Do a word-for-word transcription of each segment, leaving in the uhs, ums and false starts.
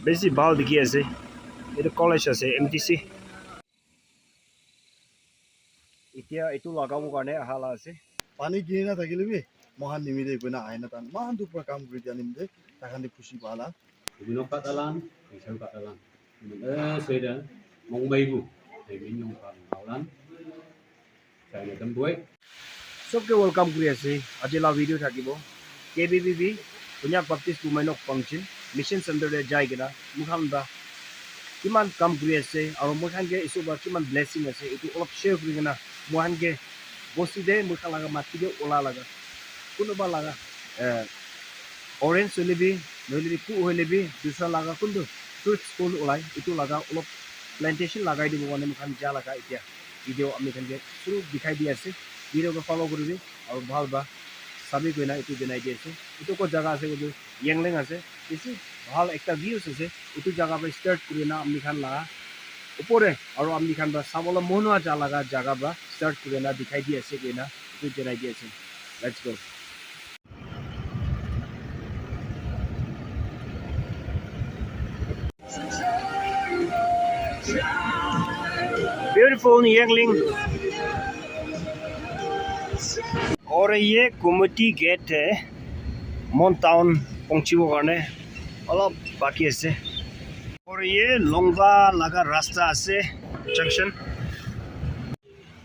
Besi bhal dikhi ase. Etu college ase, M T C. Etia etu lagabo karne aha la ase. Pani kini na thakile bi, mohan nimite koina ahina tan. Mohan tu pura kam kuri dia nimite, takhan de khushi pala. Ibino katalan, isau katalan. Eh, seda, mong maibu. Ibino katalan. China tamboi. Sobke welcome kuri ase. Aji la video thakibo. K B B B, Konyak Baptist Bumainok Pangchim, Mission Center te jai kena, mukhan da kiman kam kuri ase, aro mukhan ke Isor para kiman blessing ase, etu olop share kuri kena, mukhan ke bosti de, mukhan laga mati de ola laga. Kunuba laga, eh, orange hoile bi, nohoile bi, ku hoile bi, dusra laga kuntu fruits phul olai, etu laga olop plantation lagai dibo karne mukhan ja laga etia video ami khan ke shuru dikhai di ase. Video ke follow kuribi, aru bhal ba sabi koina etu janai di ase. Etu kot jaga ase koile Yangling ase. Bisi bhal ekta views ase. Etu jaga para start kurina ami khan la upor te aru ami khan para sabole mon hua ja laga jaga para start kurina dikhai di ase koina etu janai di ase. Let's go. Beautiful Yangling. Aur ye Kumoti gate hai. Mon town pahunchibo karne olop baki ase. Aur ye Longwa laga rasta ase, junction.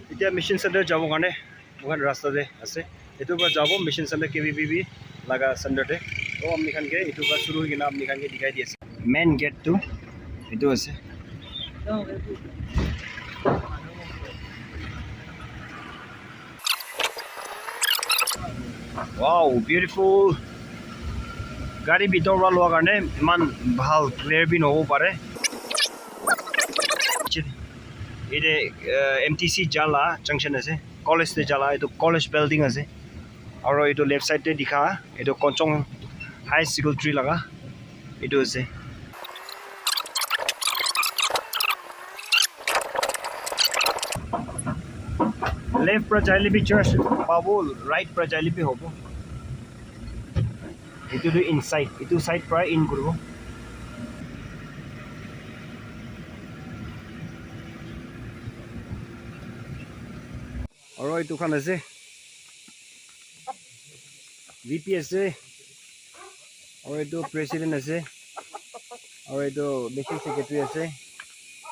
Etia Mission Center jabo karne moikhan rasta te ase. Etu para jabo Mission Center K B B B laga center te. To ami khan ke etu para shuru hoi kena ami khan ke dikhai di ase. Main gate tu etu ase. Wow, beautiful. Gari bhitor para lua karne iman bhal clear bi nohobo pare. Ite, eh, M T C jala junction ase, college te jala, etu college building ase, aro etu left side te dikha, etu Konchong High Secondary laga, etu ase. Left para jaile bi church pabo, right para jaile bi hobo. Etu tu inside, etu side para in kuribo. Aro etu khan ase, V P ase, aro etu president ase, aro etu mission secretary ase,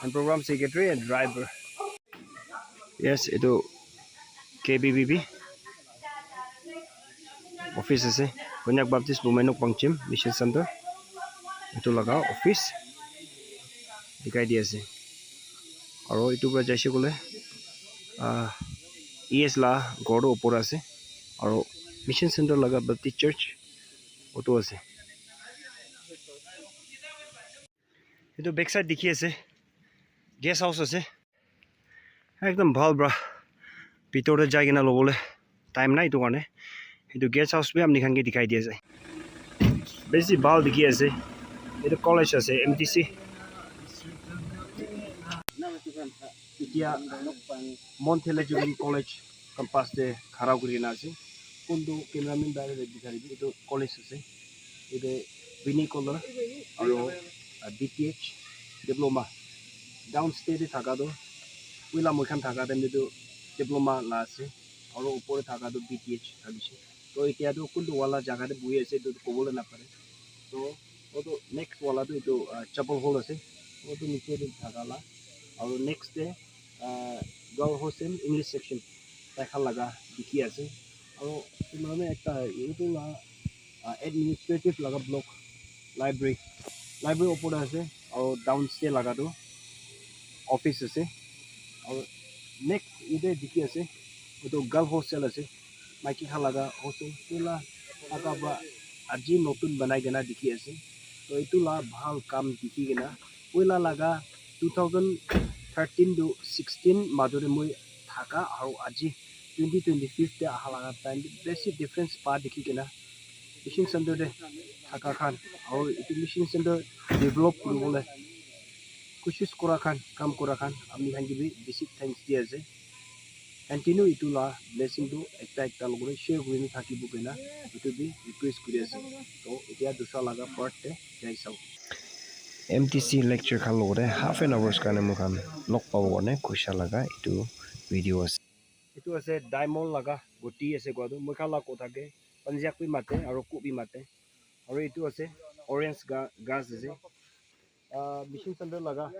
and program secretary and driver. Yes, etu K B B B office ase, Konyak Baptist Bumainok Pangchim Mission Center, etu laga office dikhai di ase. Aro etu para jaise koile, ah, E S la ghor tu upor ase, aro Mission Center laga Baptist Church utu ase. Etu backside dikhi ase, guest house ase. Ekdum bhal para bhitor te jai kena lobole time nai etu karne. Etu guest house bi apni khan ke dikhai di ase. Besi bhal dikhi ase. Etu college ase, M T C. Etia Mount Elizabeth College campus te khara kuri kena ase. Kuntu cameraman bhai para dikhai di, etu college ase. Ete bini color aro, ah, D T H diploma. Downstairs te thaka tu, puila moi khan thaka time te tu diploma la ase. Aro upor te thaka tu B T H thakishe. To etia tu kuntu wala jaga te buhi ase, etu tu kobole napare. To, to next wala tu etu, ah, chapel hall ase. Etu niche te thaka la. Aro next te, ah, girl hostel English section tai khan laga dikhi ase. Aro etu mane ekta etu la, ah, administrative laga block library, library opor te ase. Aro downstairs laga tu office ase. Aro next ete dikhi ase, etu girl hostel ase. Maiki khan laga hostel pura thaka para aji notun banai kena dikhi ase. To etu la bhal kam dikhi kena, puila laga two thousand thirteen to sixteen majo te moi thaka aro aji twenty twenty-five te aha laga time te besi difference pa dikhi kena, mission center te thaka khan aro etu mission center develop kuribole koshish kura khan, kam kura khan, apni khan ke bi besi thanks di ase. Continue etu la blessing tu ekta ekta logot te share kuri kena thakibo koina etu bi request kuri ase. To etia dusra laga part te jai sabo. M T C lecture khan logote half an hours karne moikhan log pabo karne khushi laga etu video ase. Etu ase diamond laga guti ase koa tu, moikhan la kotha ke panjak bi mate aro ku bi mate. Aro etu ase orange ga-, gas ase. Ah, mission center laga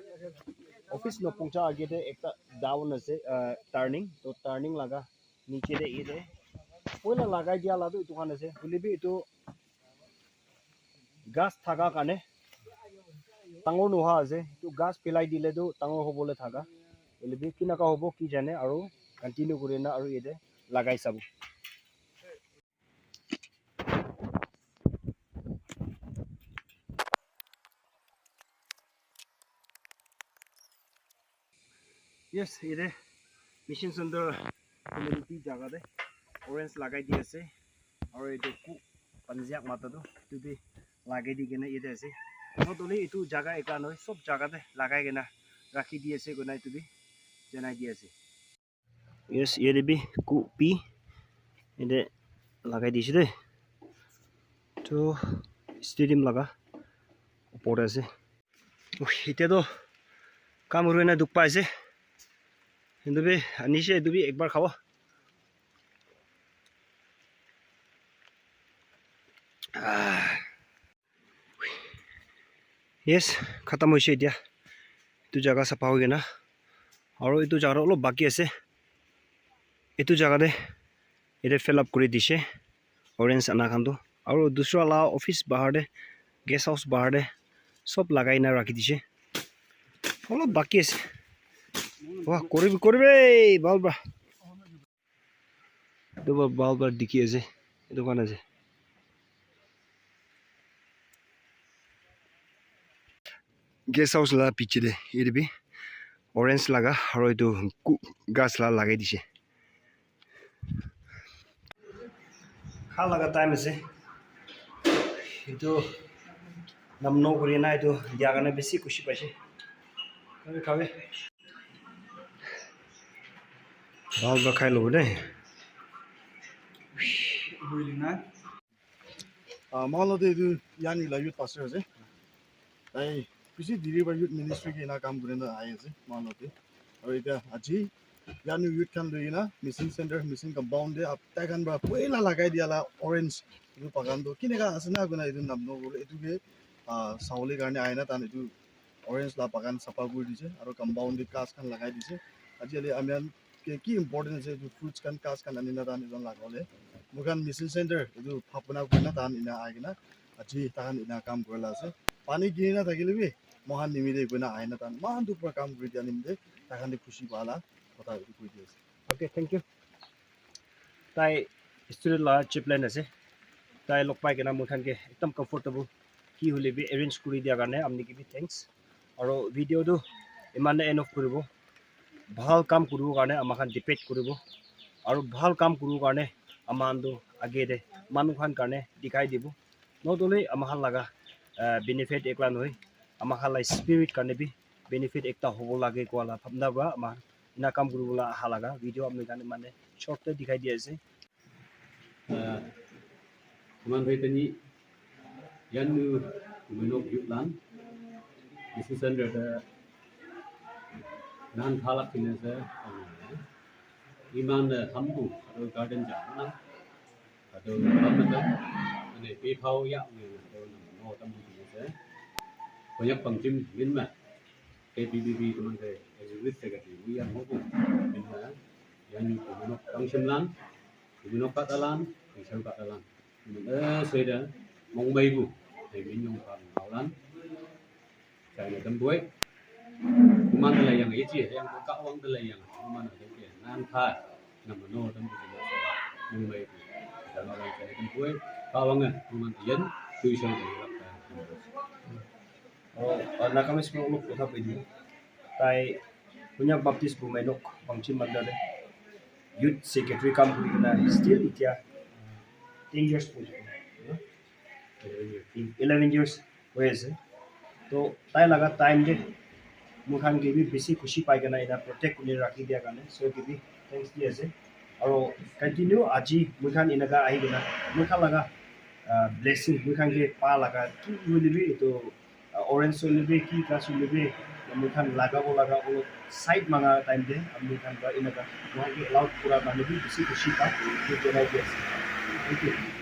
office no puncha age te ekta down ase, ah, turning. To turning laga niche te ite poila lagai dia la tu etu khan ase. Hoile bi etu gas thaka karne dangor noha ase. Etu gas pelai dile tu dangor hobole thaka. Hoile bi kinaka hobo ki jane, aro continue kuri na aro yate lagai sabo. Yes, yate mission center community jaga te orange lagai di ase. Aro etu ku panjak mata tu etu bi lagai di kena yate ase. Not only etu jaga ekla nohoi, sob jaga te lagai kena rakhi di ase koina etu bi janai di ase. Yes, yate bi ku pi yate lagai dise de. Tu stadium laga opor te ase. Uish, etia toh kam kuri kena dukh pai ase. Hintu bi anishe, etu bi ekbar khabo. Ah. Yes, khatam hoise etia. Etu jaga sapha hoi kena. Aro etu jaga toh olop baki ase. Etu jaga te yate fill up kuri dishe orange ana khan toh. Aro dusra la office bahar te, guest house bahar te sob lagai na rakhi dishe. Olop baki ase. Wah, koribi, koribi, bhal para. Etu para bhal para dikhi ase. Etu khan ase. Guest house la piche te yate bi orange laga aro etu ku-, ghas la lagai dishe. Kha laga time ase. Etu namno kuri na etu dia karne bishi khushi paise. Khabe, khabe. Bhal para khai lobo de. Ah, moikhan la te etu yani la youth pastor ase. Tai bishi diri para youth ministry ke ena kam kuri na ahi ase moikhan la te. Aru etia aji yani youth khan loi kena mission center, mission compound te ap-, tai khan para poila lagai dia la orange etu bagan toh kineka ase na koina etu namno kore etu ke, ah, sabole karne ahi na tai khan etu orange la bagan sapha kuri dise aru compound te ghas khan lagai dise. Ajikali ami khan ke ki important ase etu fruits khan ghas khan ani na tai khan etu khan lagabole. Moi khan mission center etu bhabna kuri na tai khan ena ahi kena aji tai khan ena kam kuri la ase. Pani kini na thakile bi moi khan nimite koi na ahi na tai khan eman dur para kam kuri dia nimite tai khan te khushi pa la kotha etu koi di ase. Okay, thank you. Tai student la chaplain ase. Tai log pai kena moi khan ke ekdam comfortable ki hoile bi arrange kuri dia karne apni ke bi thanks. Aro video tu eman te end off kuribo. Bhal kam kuribo karne ama khan debate kuribo. Aro bhal kam kuribo karne ama khan tu age te manu khan karne dikhai dibo. Not only ama khan laga, ah, benefit ekla nohoi, ama khan la spirit karne bi benefit ekta hobo lage koa la bhabna para ama khan ena kam kuribo la aha laga video apni khan mane short te dikhai di ase. Ah, kuman bhai tani yanu kuminok yutlan mission center te nan thalak kine ase. Iman, eh, hambu aro garden jang na. Ado lamada, ane, pe phao ya, ne, ado, no, tam, ne, se. Konyak pangchim, min ma. K B B B, teman, ke, executive secretary, wi, yang, hobu, min ma. Yang, yu, kuno, pangchim lan, kuno, katalan, pangchim, katalan. Min, eh, soida, mong, bai, bu, te, min, yong, pang, lan. China dam boy. Kuman da la yang ye ji, yang ka wang da la yang. Kuman da ke nan ka. Nam no dam boy. Mumbai. Da la yang China dam boy. Ka wang eh, kuman da yan. Tu shang da la ka. Oh, ah, Nagamese mo mo kotha pedi. Tai Konyak Baptist Bumeinok Bangchi Mandal de youth secretary kam kuri kena still itia ten years puri. Eleven years hoi ase. To tai laga time te moi khan ke bi bishi khushi pai kena ena protect kuri rakhi dia karne so ke bi thanks di ase. Aro continue aji moi khan enaka ahi kena moi khan laga, ah, blessing moi khan ke pa laga ki hoile bi etu, ah, Orange hoile bi, ki ghas hoile bi, ami khan lagabo laga olop side manga time te ami khan para eneka moikhan ke allow kura karne bi bishi khushi pa, etu janai di ase. Thank you.